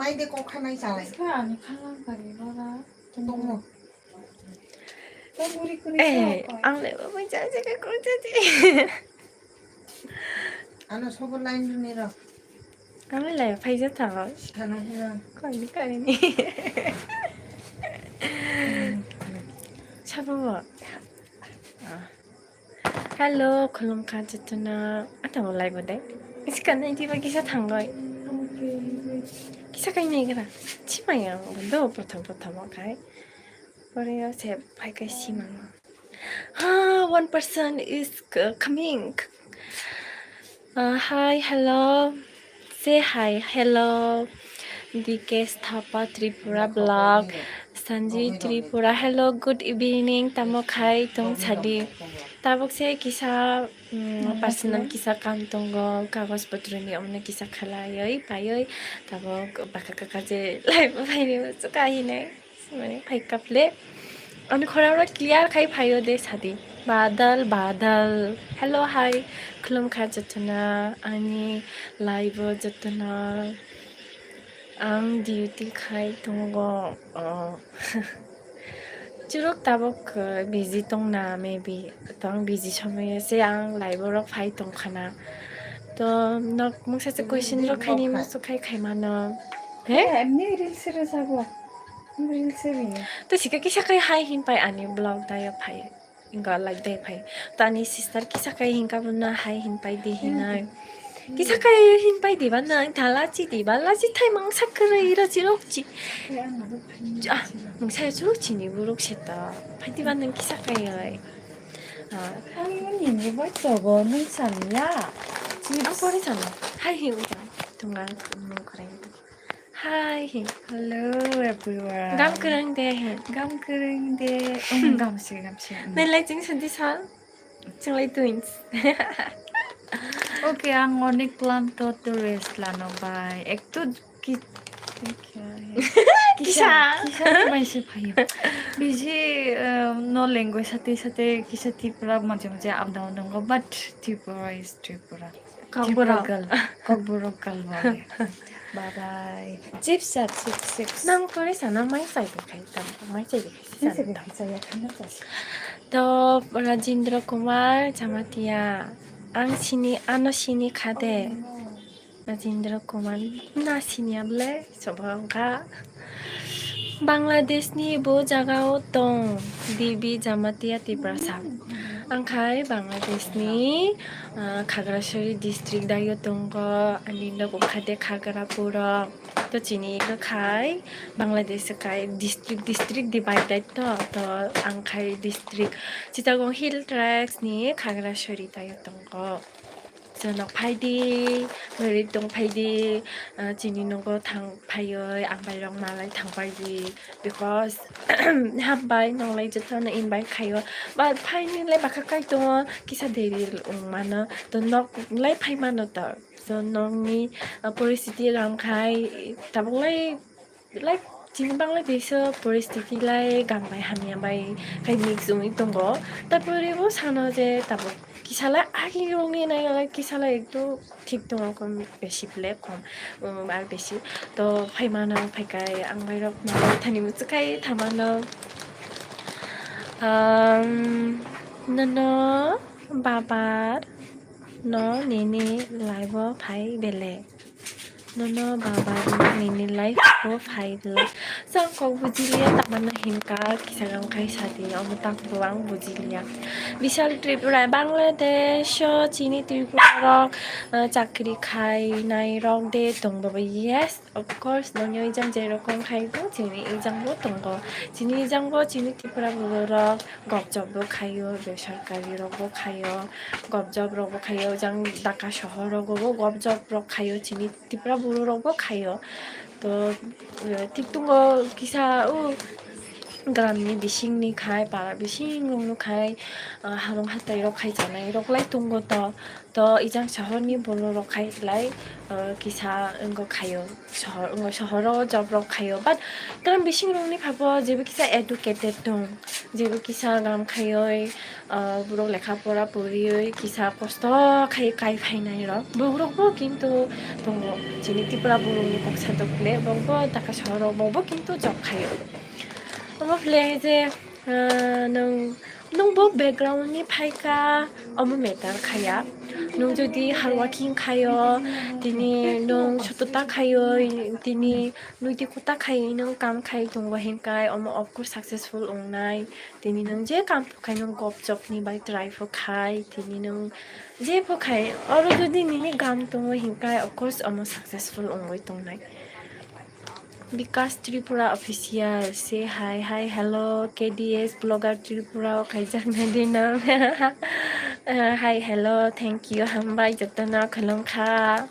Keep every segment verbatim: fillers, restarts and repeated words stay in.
Ai de kok khanai chalai. Ani khanang kari rora. Tongmo. Tong guri kuri. Eh, ang le bai ja ja ka ko ja ja. Ano sobo line ni ro. Ang le lai phai ja thango. Thano hina. Koi ni kari ni. Sabo. Hello, khulumkha jotono. Atamo live de. Iska nai diba kisa thangoi. Kisa kai nai gara. Chimaya do prothom prothom kai. Pore se phai kai simang. Ha, one person is c- coming. Uh, hi, hello. Say hi, hello. D K Sthapa Tripura vlog. Sanji Tripura, hello, good evening. Tamo khai tong sadi. Tabuk se kisa mm, personal kisa kam tongo, kagoj potroni omno kisa khalaioi paioi. Tabuk baka kaka je live phaini muchukha hinai. Mane phai kaple. Ani khorang ro clear khai phaio de sadi. Badal, badal. Hello, hi. Khulumkha jotono. Ani live o jotono. Ang duty khai tongo. Oh. Churuk tabuk uh, busy tongna maybe. Tong busy somoyo se ang live o rok phai tongkhana. To nok mungsa se question rok khaini musu khai khai mano. He? Emni reels se rwjago. Reels se bini. To sika kisa khai hai hin pai ani vlog dayo phai. Inga like dai phai. To ani sister kisa khai hinka buna hai hin pai di hinai. Kisa khai hin pai di bana thala chi di bala chi thai mang sak krai ra chi rok chi. Ah, mungsa ya churuk chini buruk seta. Phai di bana kisa khai ai. Ah. Ang nini bai togo nung sanya. Ang pore sana. Hai hi uta. Tunga nung krai. Hai hi. Hello everyone. Gam kereng de hi. Gam kereng de. Um, gam se gam se. Nai lai ching sadi sal. Ching lai twins. Okay, ang onek klanto to rest lano bai. Ekto ki Kisa. Kisa. Kisa ni bai se phaio. Bisi um, no language sate sate kisa Tripura maje maje up down nongo, but Tripura is Tripura. Kokborok. Tripura girl. Kokborok girl bole. Bye bye. Chips sa chips chips. Nang pore sana mai sai de khai tam mai sai de khai sana tam. To Rajendra Kumar Jamatia. Ang sini ano sini khade. Rajendra Kumar na sini able sobo wngkha. Bangladesh ni bo jaga o tong Bibi Jamatia Tiprasa. Ang khai Bangladesh ni ah, Khagrasari district daio tongo, ani nok wngkha de Khagrapuro. To chini iko khai Bangladesh khai district district divided to, to ang khai district Chittagong Hill Tracts ni Khagrasari daio tongo. Chwng nok phai di, mwrwk tong phai di, ah, chini nogo thang phaioi, ang bai rok malai thang phai di, because hambai nonglai jotono invite khaio, but phaini lai bwkha kai tongo, kisa deri wng mano, to nok lai phai mano to, so nokni, ah, poristiti ram khai tabuk lai. Like, chini Bangladesh o poristiti lai gam bai hamya bai khai mix wngwi tongo. Tapore bo sano je tabuk kisa lai agi wngwi nai, like, kisa lai ekdum thik tongo, kom besi ble kom, um, ar besi. To phai mano, phai kai ang bai rok ma thani muchuk kai tha mano. Um, nono babar no nini live o phai bele. Nono baba nini life o phai bwlai. Chwng kok bujiliya, tamano hinka kisa gam khai sadi, omo tak bo ang bujiliya. Bishal Tripura, Bangladesh o chini Tripura rok, ah, chakri khai nai rok de tong baba? Yes, of course, nongni ijang je rokom khai bo chini ijang bo tongo. Chini ijang bo chini Tripura bwrwi rok gop job bo khaio, besarkari rok bo khaio, gop job rok bo khaio, jang Dhaka sohor rogo bo gop job rok khaio chini Tripura buru rok bo khaio. To, eh, thik tongo kisa, o, gramni bisingni khai, para bisingrokno khai, ah, harong hatai rok khai chanai rok lai tongo to. To ijang sohorni borok rok khai lai, ah, kisa wngkha khaio, sohor, wngkha sohoro job rok khaio. But gram bisingrokni phabo jebo kisa educated tong, jebo kisa gram khaioi, ah, borok lekha pora porioi kisa kosto khai kai phainai rok. Borok bo kintu tongo, chini Tripura borokni kok sadok le, borok bo taka sohoro, borok bo kintu job khaio. Omo phle je, ah, nwng, nwng bo background ni phaikha, omo matter khaya. Nwng jodi hardworking khaio, tini nwng sotota khaio, tini nuiti kota khai nwng kam khai tongo hinkai, omo of course successful wngnai. Tini nwng je kam phukhai nwng gop job ni bai try phukhai, tini nwng je phukhai, oro jodi nini gam tongo hinkai, of course omo successful wngwi tongnai. Bikas Tripura Official, say hi, hi, hello, K D S Blogger Tripura o khaijak na di nang. Uh, hi, hello, thank you, hambai, jotono khulumkha.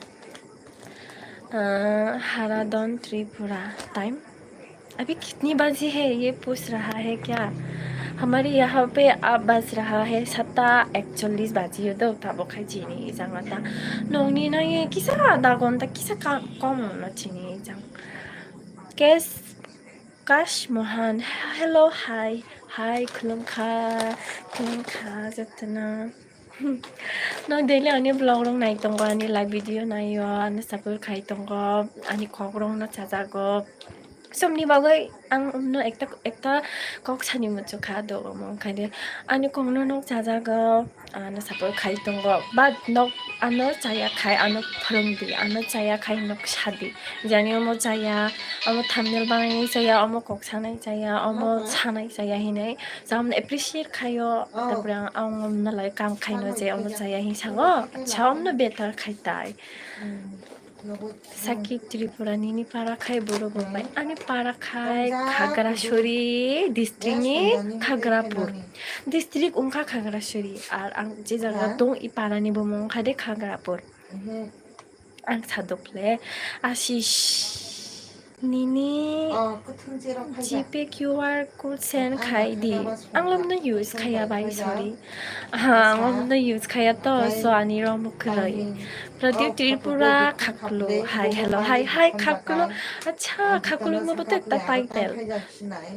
Uh, Haradon Tripura, time? अभी कितनी बजी है? ये पूछ रहा है क्या? हमारे यहाँ पे अब बज रहा है सात एकचालिस बजी हो दो, तब खाई चीनी जंगता। नोनी ना ये किसा आधा घंटा किसा का-, कम होना चीनी जंग। Kes Kash Mohan, hello, hi, hi, khulumkha, khulumkha, jotono. No daily ani vlog rok nai tongo, ani live video naio, ano support khai tongo, ani kok rok no chajago. Somni bagwi ang umno ekta, ekta kok sani muchukha do omo, onkhaide ani kok no nok chajago. Ano support khai tongo, but nok ano chaya khai ano phwrwng di, ano chaya khai nok sadi, jani omo chaya, omo thumbnail banai chaya, omo kok sanai chaya, omo sanai chaya hinai, jang appreciate khaio. Tapore ang, ang omno lai kam khaino je omo chaya hin sango, acha omno better khai tai. Saki Tripura nini para khai borok rok bai. Ani para khai Khagrasuri district ni Khagrapur. District wngkha Khagrasuri. Ar ang je jaga tong i para ni bumung wngkha de Khagrapur. Ang sadok le Ashish nini G P Q R code send khai di. Ang lom no use khaya bai, sorry. Ha, ang lom no use khaya to, so ani rom kwrwi. Pradeep Tripura Khaklu, hi, hello, hi, hi, Khaklu. Acha, Khaklu mo bote ekta title.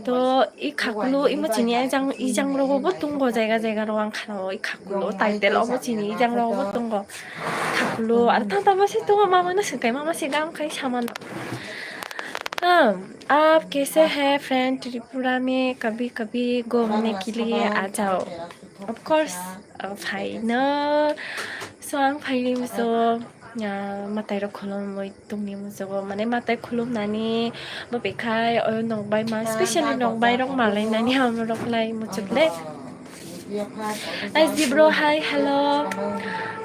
To, i Khaklu, imo chini ai jang, i jang rogo bo tongo, jaiga, jaiga ro ang khana o, i Khaklu, title omo chini, i jang rogo bo tongo. Khaklu, ar tanta bo se tongo, mama no swngkai, mama se gam khai samano. Um, aap kaise hai friend, Tripura mein kabhi kabhi ghumne ke liye aa jao. Of course, uh, phaino. So, ang phaini muchungo, uh, mwtai rok khulumwi tongni muchungo, mane mwtai khulumnani bo bekhai, o nokbai ma, specially nokbai rok malainani hamrok lai muchuk le. S D bro, hi, hello.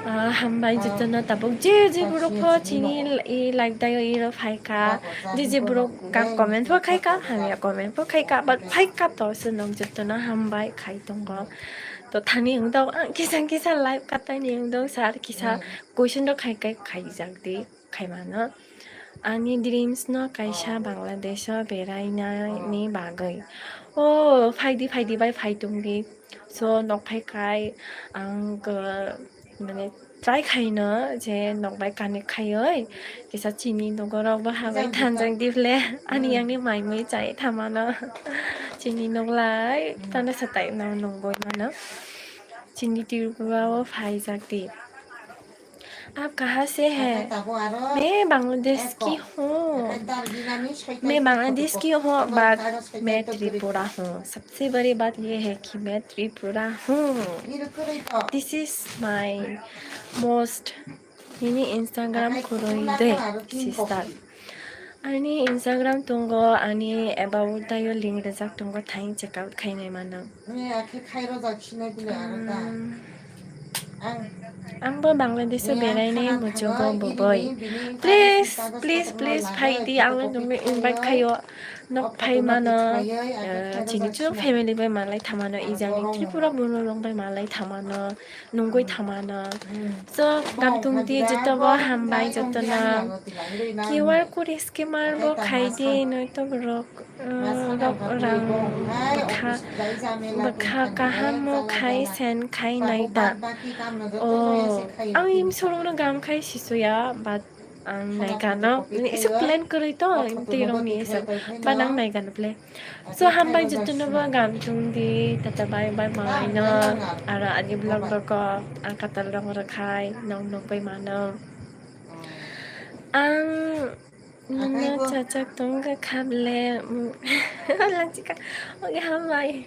Ah, hambai jotono tabuk je je borok pho chini i live dayo iro phaikha. Je je borok kak comment pho khaikha, hamya comment pho khaikha, but phaikha to se nok jotono hambai khai tongo. To thani wng dok, ang kisa kisa live katai ni wng dok, sir kisa question rok khai khai khaijak di. Khaimano. Ani dreams no kaisa Bangladesh o berainani bagwi. O, phaidi, phaidi bai phai tongdi. So, nok phai khai ang, uh, mane, try khaino je nok bai connect khaioi. Kisa chini nogo rok bo habai thanjak dible. Ani yang ni mai mui chai thamano. Chini nok lai, tano satai no nongoi mano. Chini Tripura o phaijak di. आप कहाँ से हैं? मैं बांग्लादेश की हूँ। मैं बांग्लादेश की हूँ, but मैं त्रिपुरा हूँ। सबसे बड़ी बात ये है कि मैं त्रिपुरा हूँ। This is my most, nini Instagram khurui de, sister. Ani Instagram tongo, ani about tayo link rwjak tongo, thain check out khainai mano. Ni akhe khai rojak sinai bile aro ta. Hmm. Ang Ang bo Bangladesh o berai nai muchungo bwbwi. Please, please, please phai di, ang no nungno invite khaio. Nok phai mano, eh, chini chwng family bai malai thamano, ijang ni Tripura borok rok bai malai thamano, nungwi thamano. So, gam tung di joto bo hambai joto no. Q R code scanner bo khai di, noi to borok, eh, rok rang bwkha, bwkha kaham o khai sen khai nai ta. O, ang im sorong no gam khai sisuya, but ang naigano, nini isu plan kwrwi to, twi rong ni isu, ba nang naigano ble. So, hambai jotono bo gam tung di, tata bai bai malai no, aro ani vlog rogo, ang katal rong rwkhai, nong nong bai mano. Ang nungno chachak tong kha ble, mm, lanchika, oke, hambai.